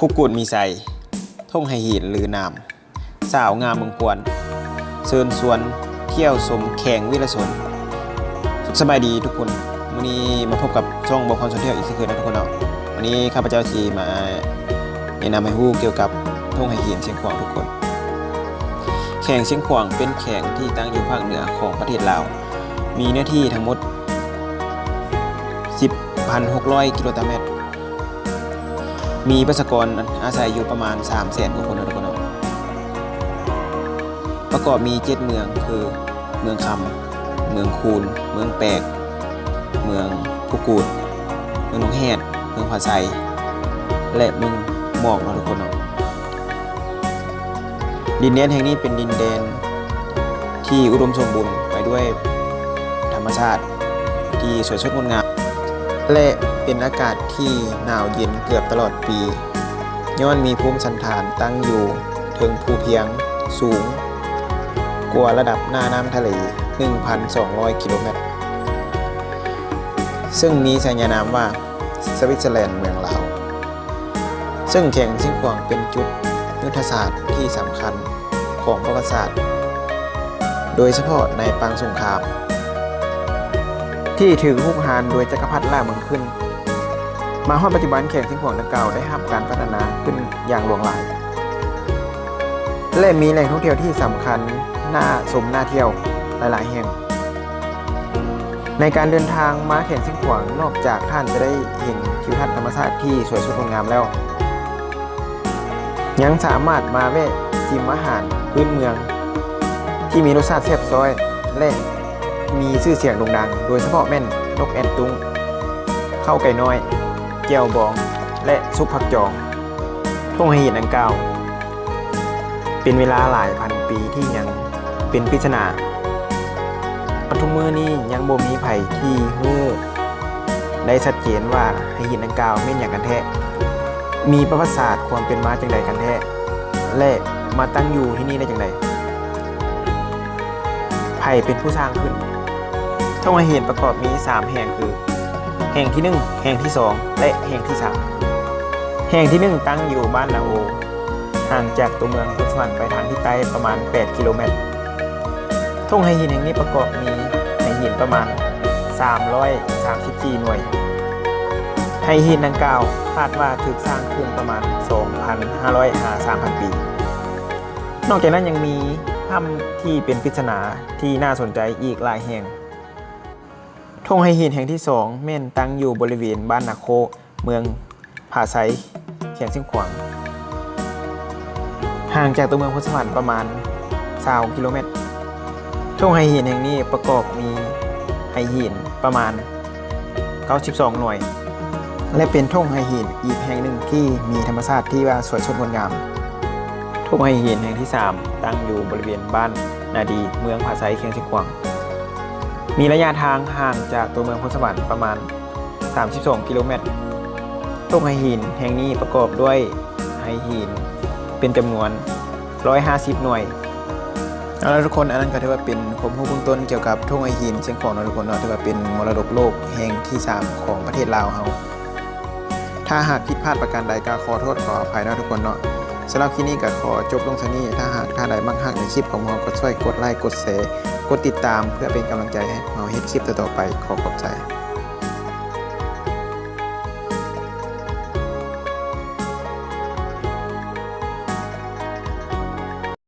ພູກູດມີໄຊ, ທົ່ງໄຫຫີນລືນາມ, ສາວງາມເມືອງກວນ, ເຊີນຊວນທ່ຽວຊົມແຂວງວິລະຊົນ. ສະບາຍດີທຸກຄົນ, ມື້ນີ້ມາພົບກັບຊ່ອງ ບໍ່ພອນຊວນທ່ຽວ ອີກເຊັ່ນເຄີຍເນາະທຸກຄົນເນາະ. ມື້ນີ້ຂ້າພະເຈົ້າຊິມາແນະນຳໃຫ້ຮູ້ກ່ຽວກັບທົ່ງໄຫຫີນຊຽງຂວາງທຸກຄົນ. ແຂວງຊຽງຂວາງເປັນແຂວງທີ່ຕັ້ງຢູ່ພາກເໜືອຂອງປະເທດລາວ, ມີເນື້ອທີ່ທັງໝົດ ສິບພັນຫົກຮ້ອຍກິໂລຕາແມັດ, ມີປະຊາກອນອາໄສຢູ່ປະມານສາມແສນກວ່າຄົນເນາະທຸກຄົນເນາະ. ປະກອບມີເຈັດເມືອງ ຄື ເມືອງຄຳ, ເມືອງຄູນ, ເມືອງແປກ, ເມືອງພູກູດ, ເມືອງໜອງແຮດ, ເມືອງຜາໄຊ ແລະ ເມືອງໝອກເນາະທຸກຄົນເນາະ. ດິນແດນແຫ່ງນີ້ເປັນດິນແດນທີ່ອຸດົມສົມບູນໄປດ້ວຍທຳມະຊາດທີ່ສວຍສົດງົດງາມ ແລະ ເປັນອາກາດທີ່ໜາວເຢັນເກືອບຕະຫຼອດປີ ຍ້ອນມີພູມສັນຖານຕັ້ງຢູ່ເທິງພູພຽງສູງກວ່າລະດັບໜ້ານ້ຳທະເລ ໜຶ່ງພັນສອງຮ້ອຍກິໂລແມັດ, ເຊິ່ງມີສາຍານາມວ່າ ສະວິດເຊີແລນເມືອງລາວ, ເຊິ່ງແຂວງຊຽງຂວາງເປັນຈຸດຍຸດທະສາດທີ່ສຳຄັນຂອງປະຫວັດສາດ ໂດຍສະເພາະໃນປາງສົງຄາມ ທີ່ຖືກຮຸກຮານໂດຍຈັກກະພັດລ່າເມືອງຂຶ້ນ. ມາຮອດປັດຈຸບັນ ແຂວງຊຽງຂວາງດັ່ງກ່າວໄດ້ຮັບການພັດທະນາຂຶ້ນຢ່າງຫຼວງຫຼາຍ ແລະ ມີແຫຼ່ງທ່ອງທ່ຽວທີ່ສຳຄັນ ໜ້າຊົມໜ້າທ່ຽວຫຼາຍໆແຫ່ງ. ໃນການເດີນທາງມາແຂວງຊຽງຂວາງ, ນອກຈາກທ່ານຈະໄດ້ເຫັນທິວທັດທຳມະຊາດທີ່ສວຍສົດງົດງາມແລ້ວ, ຍັງສາມາດມາແວະຊິມອາຫານພື້ນເມືອງທີ່ມີລົດຊາດແຊບຊ້ອຍ ແລະ ມີຊື່ສຽງໂດ່ງດັງ, ໂດຍສະເພາະແມ່ນນົກແອ່ນຕຸ້ງ, ເຂົ້າໄກ່ນ້ອຍ, ແຈ່ວບອງ ແລະ ຊຸບຜັກຈອງ. ທົ່ງໄຫຫີນດັ່ງກ່າວ ເປັນເວລາຫຼາຍພັນປີທີ່ຍັງເປັນປິດສະໜາ. ມາຮອດທຸກມື້ນີ້ຍັງບໍ່ມີໃຜທີ່ຮູ້ໄດ້ຊັດເຈນວ່າໄຫຫີນດັ່ງກ່າວແມ່ນຫຍັງກັນແທ້, ມີປະຫວັດສາດຄວາມເປັນມາຈັ່ງໃດກັນແທ້ ແລະ ມາຕັ້ງຢູ່ທີ່ນີ້ໄດ້ຈັ່ງໃດ, ໃຜເປັນຜູ້ສ້າງຂຶ້ນ. ທົ່ງໄຫຫີນປະກອບມີສາມແຫ່ງ ຄື ແຫ່ງທີໜຶ່ງ, ແຫ່ງທີສອງ ແລະ ແຫ່ງທີສາມ. ແຫ່ງທີໜຶ່ງຕັ້ງຢູ່ບ້ານນາໂອ, ຫ່າງຈາກຕົວເມືອງໂພນສະຫວັນໄປທາງທິດໃຕ້ປະມານແປດກິໂລແມັດ. ທົ່ງໄຫຫີນແຫ່ງນີ້ປະກອບມີໄຫຫີນປະມານສາມຮ້ອຍສາມສິບສີ່ໜ່ວຍ. ໄຫຫີນດັ່ງກ່າວຄາດວ່າຖືກສ້າງຂຶ້ນປະມານສອງພັນຫ້າຮ້ອຍຫາສາມພັນປີ. ນອກຈາກນັ້ນຍັງມີຖ້ຳທີ່ເປັນປິດສະໜາທີ່ໜ້າສົນໃຈອີກຫຼາຍແຫ່ງ. ທົ່ງໄຫຫີນແຫ່ງທີສອງແມ່ນຕັ້ງຢູ່ບໍລິເວນບ້ານນາໂຄ, ເມືອງຜາໄຊ, ແຂວງຊຽງຂວາງ, ຫ່າງຈາກຕົວເມືອງໂພນສະຫວັນປະມານຊາວກິໂລແມັດ. ທົ່ງໄຫຫີນແຫ່ງນີ້ປະກອບມີໄຫຫີນປະມານເກົ້າສິບສອງໜ່ວຍ ແລະ ເປັນທົ່ງໄຫຫີນອີກແຫ່ງໜຶ່ງທີ່ມີທຳມະຊາດທີ່ວ່າສວຍສົດງົດງາມ. ທົ່ງໄຫຫີນແຫ່ງທີສາມຕັ້ງຢູ່ບໍລິເວນບ້ານນາດີ, ເມືອງຜາໄຊ, ແຂວງຊຽງຂວາງ. ມີໄລຍະທາງຫ່າງຈາກຕົວເມືອງໂພນສະຫວັນປະມານສາມສິບສອງກິໂລແມັດ. ທົ່ງໄຫຫີນແຫ່ງນີ້ປະກອບດ້ວຍໄຫຫີນເປັນຈຳນວນຮ້ອຍຫ້າສິບໜ່ວຍ. ເອົາລະທຸກຄົນ, ອັນນັ້ນກໍຖືວ່າເປັນຄວາມຮູ້ເບື້ອງຕົ້ນກ່ຽວກັບທົ່ງໄຫຫີນຊຽງຂວາງເນາະທຸກຄົນເນາະ, ຖືວ່າເປັນມໍລະດົກໂລກແຫ່ງທີສາມຂອງປະເທດລາວເຮົາ. ຖ້າຫາກຜິດພາດປະການໃດກໍຂໍໂທດຂໍອະໄພເນາະທຸກຄົນເນາະ. ສຳລັບຄລິບນີ້ກໍຂໍຈົບລົງເທົ່ານີ້. ຖ້າຫາກທ່ານໃດມັກຮັກໃນຄລິບຂອງເຮົາ ກໍຊ່ວຍກົດໄລກ໌ ກົດແຊ ກົດຕິດຕາມ ເພື່ອເປັນກຳລັງໃຈໃຫ້ເຮົາເຮັດຄລິບຕໍ່ໆໄປ. ຂໍຂອບໃຈ.